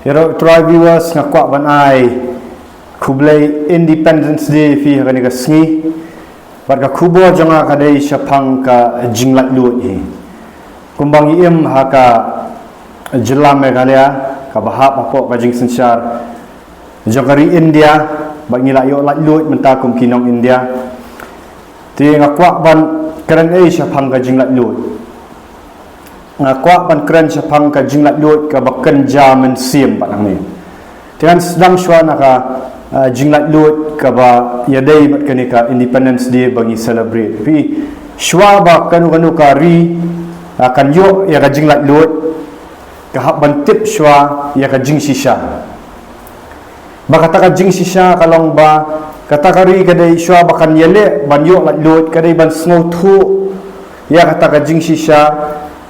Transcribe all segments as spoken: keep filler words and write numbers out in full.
Ïaroh Trai viewers, nga kwah ban ai khublei Independence Day ïa phi ha kane ka sngi. Bad ka khubor jong nga ka dei shaphang ka jinglaitluid hi. Kumba ngi im ha ka jylla Meghalaya, kaba hap hapoh ka jingsynshar jong ka ri India, bad ngi la ïoh laitluid mynta kum ki nong India. Te nga kwah ban kren ei shaphang ka jinglaitluid. Nga kwah ban kren shaphang ka jinglaitluid kaba kynja mynsiem bad hangne. Te ngan sdang shuwa na ka, ah, jinglaitluid kaba ïadei bad kane ka Independence Day ba ngi celebrate. Phi, shuwa ba kano kano ka ri, ah, kan ïoh ïa ka jinglaitluid, ka hap ban tip shuwa ïa ka jingshisha. Ba kata ka jingshisha ka long ba kata ka ri ka dei shuwa ba kan ïaleh ban ïoh laitluid, ka dei ban sngewthuh ïa kata ka jingshisha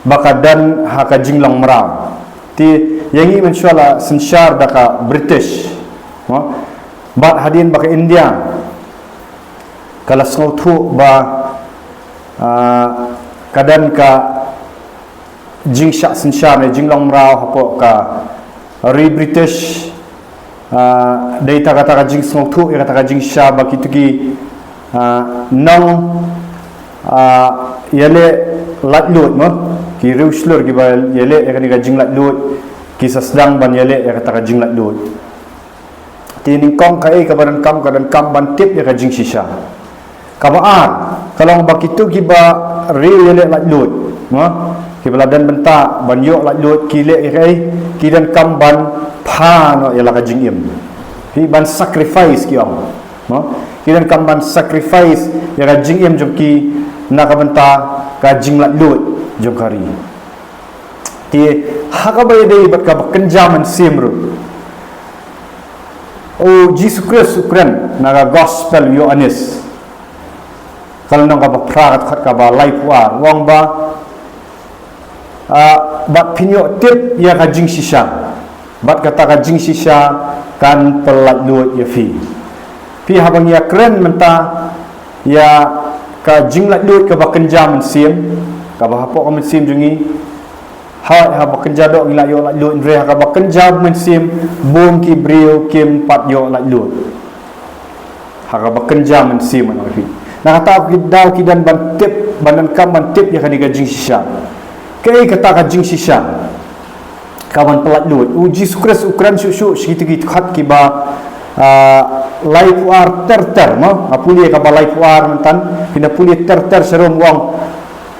ba ka don ha ka jinglong mraw. Te ïa ngi mynshuwa la synshar da ka British, mo? Bad hadien ba ka India ka la sngewthuh ba, ah, ka don ka jingshah synshar ne jinglong mraw hapoh ka ri British, ah, dei ta kata ka jingsngewthuh ïa kata ka jingshisha ba kito ki, ah, nong, ah, ïaleh laitluid, mo, ki riewshlur kiba ïaleh ïa kane ka jinglaitluid, ki sa sdang ban ïaleh ïa kata ka jinglaitluid. Te nyngkong kaei kaba donkam, ka donkam ban tip ïa ka jingshisha. Kaba ar ka long ba kito kiba riew ïaleh laitluid, mo, kiba la don bynta ban ïoh laitluid, ki leh ïa kaei? Ki donkam ban pha noh ïa la ka jingim. Phi, ban sacrifice ki ong, mo? Ki donkam ban sacrifice ïa ka jingim jong ki na ka bynta ka jinglaitluid jong ka ri. Te ha kaba ïadei bad kaba kynja mynsiem ruh, u Jisu Khrist u kren na ka Gospel Ïoannis, ka lynnong kaba phra, ka dkhot kaba laiphew ar, u ong ba, ah, bad phin ïoh tip ïa ka jingshisha, bad kata ka jingshisha kan pyllaitluid ïa phi. Phi, haba ngi ïa kren mynta ïa ka jinglaitluid kaba kynja mynsiem, kaba hapoh ka mynsiem jong ngi, ha, haba kynja doh ngi la ïoh laitluid, hynrei ha kaba kynja mynsiem bun ki briew kim pat ïoh laitluid. Ha kaba kynja mynsiem, ngan ong ïa phi. Na kata ki daw ki don ban tip, ban donkam ban tip ïa kane ka jingshisha. Kaei kata ka jingshisha kaban pyllaitluid? U Jisu Khrist u kren shuh shuh sha kito ki dkhot kiba, ah, laiphew ar ter ter, mo? Nga pule kaba laiphew ar mynta, phin da pule ter ter sharum, u ong,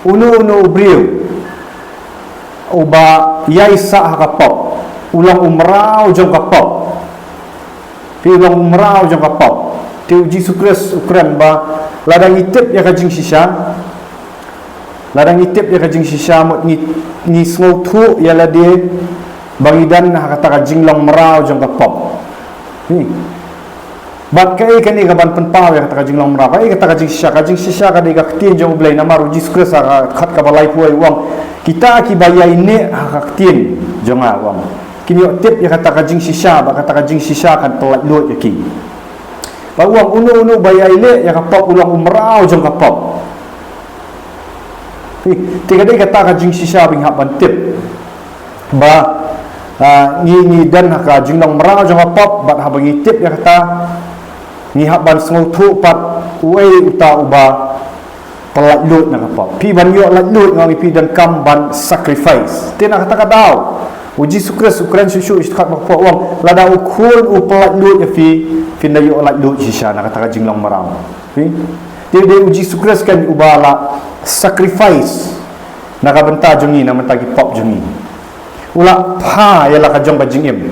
uno uno u briew uba ïaisah ha ka pop u long u mraw jong ka pop. Phi, u long u mraw jong ka pop. Te u Jisu Khrist u kren ba lada ngi tip ïa ka jingshisha, lada ngi tip ïa ka jingshisha, mut ngi, ngi sngewthuh ïa lade ba ngi don ha kata ka jinglong mraw jong ka pop. Phi, bad kaei kane kaban pynpaw ïa kata ka jinglong mraw? Kaei kata ka jingshisha? Ka jingshisha ka dei ka ktien jong U Blei. Namar u Jisu Khrist ha ka dkhot kaba laiphew wei u ong, kita kiba ïaineh ha ka ktien jong nga, u ong, kin ïoh tip ïa kata ka jingshisha, bad kata ka jingshisha kan pyllaitluid ïa ki. Bad u ong, uno uno ba ïaileh ïa ka pop u long u mraw jong ka pop. Phi, te ka dei kata ka jingshisha ba ngi hap ban tip. Ba, ah, ngi, ngi don ha ka jinglong mraw jong ka pop, bad haba ngi tip ïa kata, ngi hap ban sngewthuh pat uei uta uba pyllaitluid na ka pop. Phi, ban ïoh laitluid, nga ong ïa phi, donkam ban sacrifice. Te na kata ka daw u Jisu Khrist u kren shuh shuh sha ka dkhot ba khatphra, u ong, lada u Khun u pyllaitluid ïa phi, phin da ïoh laitluid shisha na kata ka jinglong mraw. Phi, te dei u Jisu Khrist kan uba la sacrifice na ka bynta jong ngi, na ka bynta ki pop jong ngi. U la pha ïa la ka jong ka jingim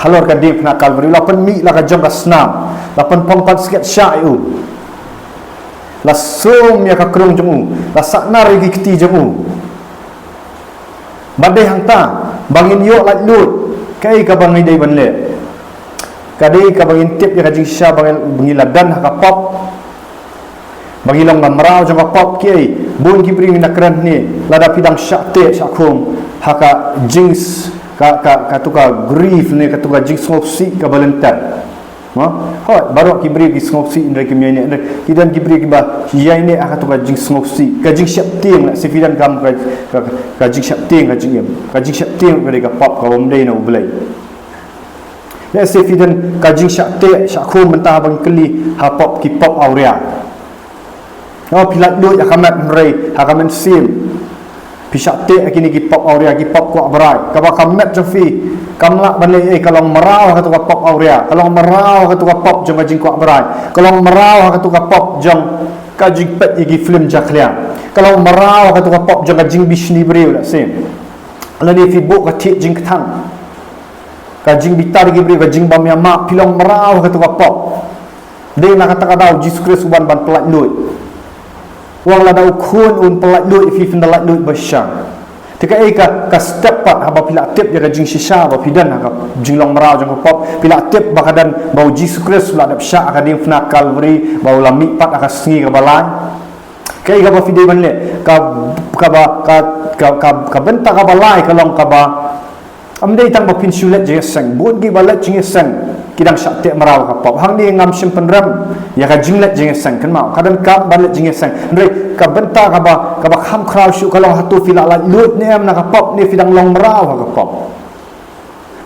halor ka diengphna Kalbari. U la pynmih la ka jong ka snam, la pynpong pansngiat shah ïa u, la sum ïa ka krung jong u, la sahnar ïa ki kti jong u. Bad dei hangta ba ngin ïoh laitluid. Kaei kaba ngi dei ban leh? Ka dei kaba ngin tip ïa ka jingshisha ba ngi, ba ngi la don ha ka pop, ba ngi long ka mraw jong ka pop. Kiei, bun ki briew, ngi na kren hangne, lada phi dang shah teh shah khum ha ka jings, ka, ka, katu ka grief ne katu ka jingsngewsih kaba lynter, mo? Hooid, baroh ki briew ki sngewsih hynrei kim ïaineh, hynrei ki don ki briew kiba ïaineh ha katu ka jingsngewsih, ka jingsheptieng, lehse phi donkam ka, ka, ka jingsheptieng ka jingim, ka jingsheptieng ka dei ka pop kaba ym dei na U Blei. Lehse phi don ka jingshah teh shah khum mynta ba ngi kylli ha pop, ki pop awria. Nga phi laitluid ha ka met hynrei ha ka mynsiem phi shah teh ha kine ki pop awria, ki pop kwah brai. Kaba ka met jong phi kam lah ban leh ei, ka long mraw ha katu ka pop awria, ka long mraw ha katu ka pop jong ka jingkwah brai, ka long mraw ha katu ka pop jong ka jingpeit ïa ki film jakhlia, ka long mraw ha katu ka pop jong ka jingbishni briew lehse. Lane phi buh ka thied jingkthang, ka jingbitar ki briew, ka jingbam ïa map, phi long mraw ha katu ka pop. Dei na kata ka daw Jisu Khrist u wan ban pyllait luid. Wan lada u khun un pyllait luid, phi phin da lait luid ba shisha. Te kaei ka, ka step pat haba phi la tip ïa ka jingshisha ba phi don ha ka jinglong mraw jong ka pop, phi la tip ba ka don ba u Jisu Khrist u la dep shah ha ka diengphna Kalbari, ba u la mih pat ha ka sngi kaba lai. Kaei kaba phi dei ban leh, ka, kaba, ka, ka, ka, ka bynta kaba lai ka long kaba ym dei tang ba phin shu leit jingïaseng. Bun kiba leit jingïaseng ki dang shah teh mraw ka pop. Hangne ngam shym pynrem ïa ka jingleit jingïaseng, kynmaw, ka donkam ban leit jingïaseng. Hynrei ka bynta kaba, kaba kham khraw shuh ka long hato phi la laitluid ne em na ka pop, ne phi dang long mraw ha ka pop.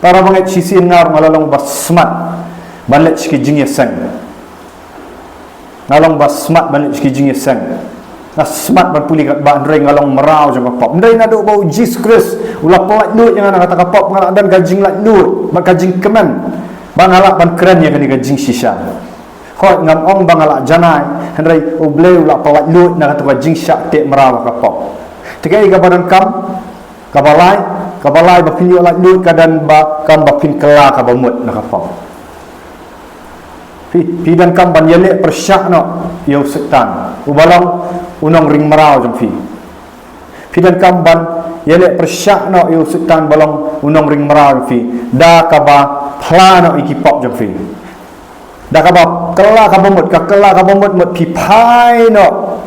Para bangeit, shisien nga ruh nga la long ba smat ban leit sha ki jingïaseng. Nga long ba smat ban leit sha ki jingïaseng. Nga smat ban pule katba, hynrei nga long mraw jong ka pop. Hynrei naduh ba u Jisu Khrist u la pyllait luid ïa nga na kata ka pop, nga la don ka jinglaitluid bad ka jingkmen ba nga lah ban kren ïa kane ka jingshisha. Hooid, ngam ong ba nga la janai, hynrei U Blei u la pyllait luid na kata ka jingshah teh mraw ka pop. Te kaei kaba donkam, kaba lai, kaba lai ba phin ïoh laitluid ka don ba kam ba phin kylla kaba mut na ka pop. Phi, phi donkam ban ïaleh pyrshah noh ïa u Soitan uba long u nongring mraw jong phi. Phi donkam ban ïaleh pyrshah noh ïa u Soitan ba long u nongring mraw jong phi da kaba phla noh ïa ki pop jong phi. Da kaba kylla kaba mut, ka kylla kaba mut, mut phi phai noh.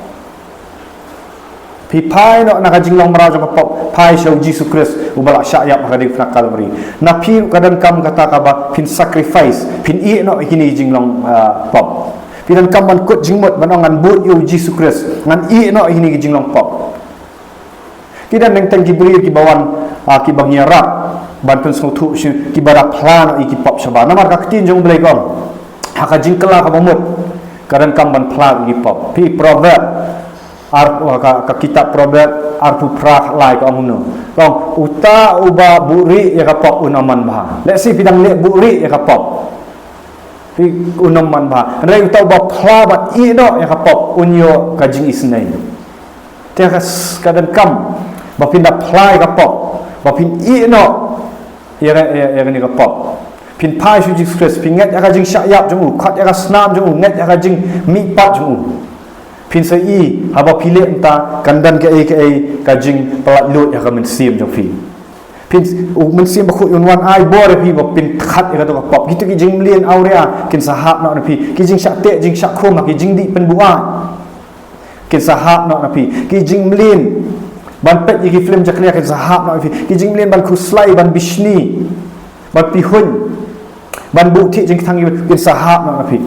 Phi phai noh na ka jinglong mraw jong ka pop, phai sha u Jisu Khrist uba la shah ïap ha ka diengphna Kalbari. Na phi ruh ka donkam kata kaba phin sacrifice, phin ïeh noh ïa kine ki jinglong, ah, pop. Phi donkam ban kut jingmut ban ong ngan bud ïa u Jisu Khrist, ngan ïeh noh ïa kine ki jinglong pop. Ki don teng teng ki briew kiba wan, ah, kiba ngi ïarap ban pynsngewthuh sha ki, kiba da phla noh ïa ki pop shabar. Namar ka ktien jong U Blei ka ong, ha ka jingkylla kaba mut ka donkam ban phla ïa ki pop. Phi Proverb, ar, ka, ka kitab Proverb arphew phra, lai ka ong kumno? Ka ong, uta uba buhrieh ïa ka pop un ym manbha. Lehse phi dang leh buhrieh ïa ka pop, phi, un ym manbha. Hynrei uta uba phla bad ïeh noh ïa ka pop un ïoh ka jingisynei. Te ka, ka donkam ba phin da phla ïa ka pop, ba phin ïeh noh ïa ka, ïa, ïa kane ka pop. Phin phai sha u Jisu Khrist, phin ngeit ïa ka jingshah ïap jong u, khot ïa ka snam jong u, ngeit ïa ka jingmihpat jong u. Phin sa ïohi haba phi leh mynta kan don kaei kaei ka jingpyllait luid ha ka mynsiem jong phi. Phin, u Mynsiem Bakhuid un wan ai bor ïa phi ba phin khat ïa kato ka pop. Kito ki jingmlien awria kin sa hap noh na phi. Ki jingshah teh jingshah khum ha ki jingdih pynbuaid kin sa hap noh na phi. Ki jingmlien ban peit ïa ki film jakhlia kin sa hap noh na phi. Ki jingmlien ban khuslai, ban bishni, ban pihuiñ, ban buh thied jingkthang ïa phi, kin sa hap noh na phi.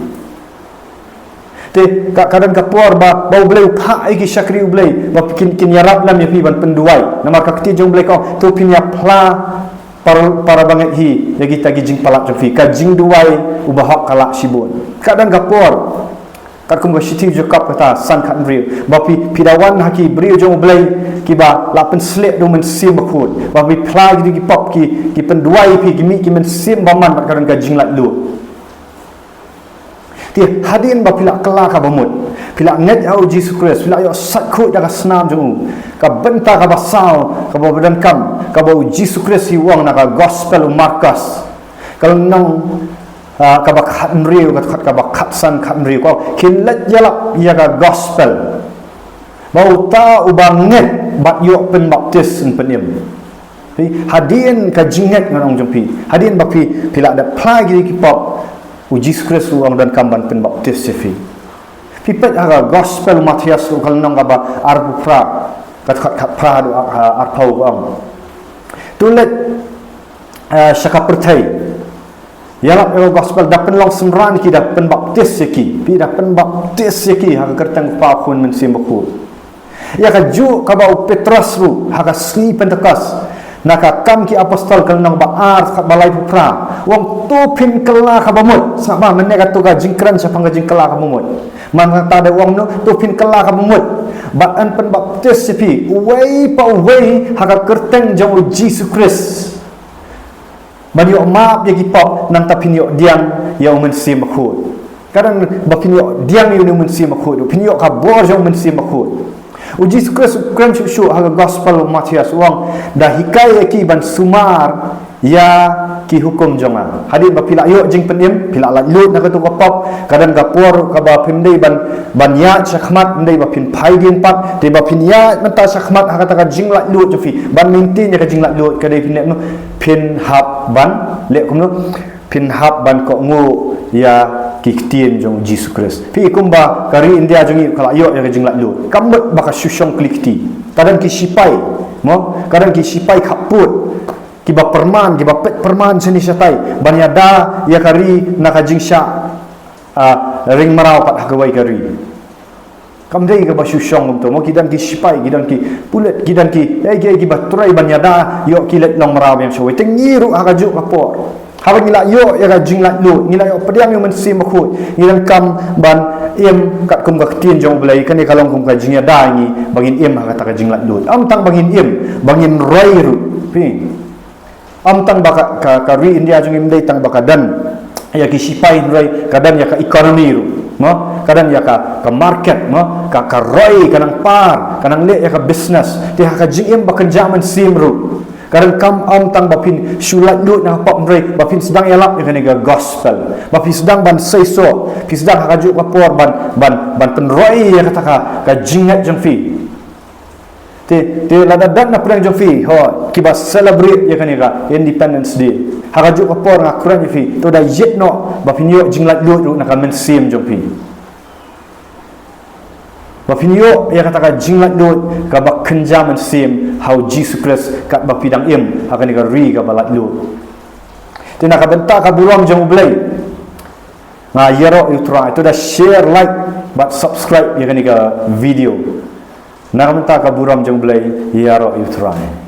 Te ka, ka don ka por ba, ba U Blei u phah ïa ki shakri U Blei ba kin, kin ïarap lem ïa phi ban pynduwai. Namar ka ktien jong U Blei ka ong, to phin ïa phla para, para bangeit hi ïa kita ki jingpalat jong phi. Ka jingduwai u bahok ka lah shibun. Ka don ka por, katkum ka shithi u Jakob kata san khathynriew, ba phi, phi da wan ha ki briew jong U Blei kiba la pynsleh da u Mynsiem Bakhuid, ba phi phla ïa ki pop, ki, ki pynduwai ïa phi, ki mih ki mynsiem bymman bad ka don ka jinglaitluid. Te hadien ba phi la kylla kaba mut, phi la ngeit ha u Jisu Khrist, phi la ïoh sait khuid da ka snam jong u, ka bynta kaba saw kaba donkam, kaba u Jisu Khrist hi u ong na ka Gospel u Markos, ka lynnong, ah, kaba khathynriew, ka dkhot kaba khatsan, khathynriew, ka ong, kin leit ïalap ïa ka Gospel ba uta uba ngeit bad ïoh pynbaptis yn pynim. Phi, hadien ka jingngeit ngan ong jong phi, hadien ba phi, phi la dep phla ïa ki pop, u Jisu Khrist u ong donkam ban pynbaptis ïa phi. Phi peit ha ka Gospel Mathaios ruh ka lynnong kaba arphew phra, ka dkhot khatphra haduh, ah, arphew, ka ong, to leit, ah, sha ka pyrthei, ïalap ïa ka Gospel, da pynlong synran ïa ki, da pynbaptis ïa ki. Phi, da pynbaptis ïa ki ha ka kyrteng u Kpa, u Khun, Mynsiem Bakhuid. Ïa kajuh kaba u Petros ruh ha ka sngi Pentekost, Na ka Kam ki Apostol ka lynnong ba ar, dkhot ba laiphew phra. U ong to phin kylla kaba mut. Sngap ba mynne kato ka jingkren shaphang ka jingkylla kaba mut. Mynta da u ong no, to phin kylla kaba mut. Bad yn pynbaptis ïa phi uwei pa uwei ha ka kyrteng jong u Jisu Khrist. Ban ïoh map ïa ki pop, nangta phin ïoh diang ïa u Mynsiem Bakhuid. Ka dang ba phin ïoh diang ïa u Mynsiem Bakhuid, phin ïoh ka bor jong u Mynsiem Bakhuid. U Jisu Khrist u kren shuh shuh ha ka Gospel u Mathaios u ong, da hikai ïa ki ban sumar ïa ki hukum jong nga. Hadien ba phi la ïoh jingpynim, phi la laitluid na kato ka pop, ka dang ka por kaba phim dei ban, ban ïaid shakhmat, ym dei ba phin phai dien pat, te ba phin ïaid mynta shakhmat ha kata ka jinglaitluid jong phi, ban maintain ïa ka jinglaitluid, ka dei phin leh kumno, phin hap ban leh kumno, phin hap ban kohnguh ïa ki ktien jong u Jisu Khrist. Phi i kumba ka ri India jong ngi ka la ïoh ïa ka jinglaitluid. Kam mut ba ka shu shong kli kti. Ka dang ki sipai, mo, ka dang ki sipai khappud, kiba pyrman, kiba peit pyrman shane shatai ban ïada ïa ka ri na ka jingshah, ah, ring mraw pat ha kawei ka ri. Kam dei kaba shu shong kumto, mo, ki dang ki sipai, ki dang ki pulit, ki dang ki, eh, ki, kiba trei ban ïada ïoh ki leit long mraw biang shawei. Te ngi ruh ha kajuh ka por, haba ngi la ïoh ïa ka jinglaitluid, ngi la ïoh pdiang ïa u Mynsiem Bakhuid, ngi donkam ban im katkum ka ktien jong u Blei. Kane ka long kum ka jingïada ïa ngi ba ngin im ha kata ka jinglaitluid. Ym tang ba ngin im, ba ngin roi ruh. Phi, ym tang ba ka, ka, ka ri India jong ngi ym dei tang ba ka don ïa ki sipai, hynrei ka don ïa ka economy ruh, mo, ka don ïa ka, ka market, mo, ka, ka roi ka nang par, ka nang leh ïa ka business. Te ha ka jingim ba kynja mynsiem ruh, ka donkam ym tang ba phin shu laitluid na ka pop, hynrei ba phin sdang ïalap ïa kane ka gospel, ba phin sdang ban seisoh, phin sdang ha kajuh ka por ban, ban, ban pynroi ïa kata ka, ka jingngeit jong phi. Te, te lada don na pdeng jong phi, ho, kiba celebrate ïa kane ka Independence Day, ha kajuh ka por nga kren ïa phi, to da ïeit noh ba phin ïoh jinglaitluid ruh na ka mynsiem jong phi. Ba phin ïoh ïa kata ka jinglaitluid kaba kynja mynsiem ha u Jisu Khrist, katba phi dang im ha kane ka ri kaba laitluid. Te na ka bynta ka burom jong u Blei, nga ïaroh ïa u Trai, to da share, like bad subscribe ïa kane ka video. Na ka bynta ka burom jong u Blei, ïaroh ïa u Trai.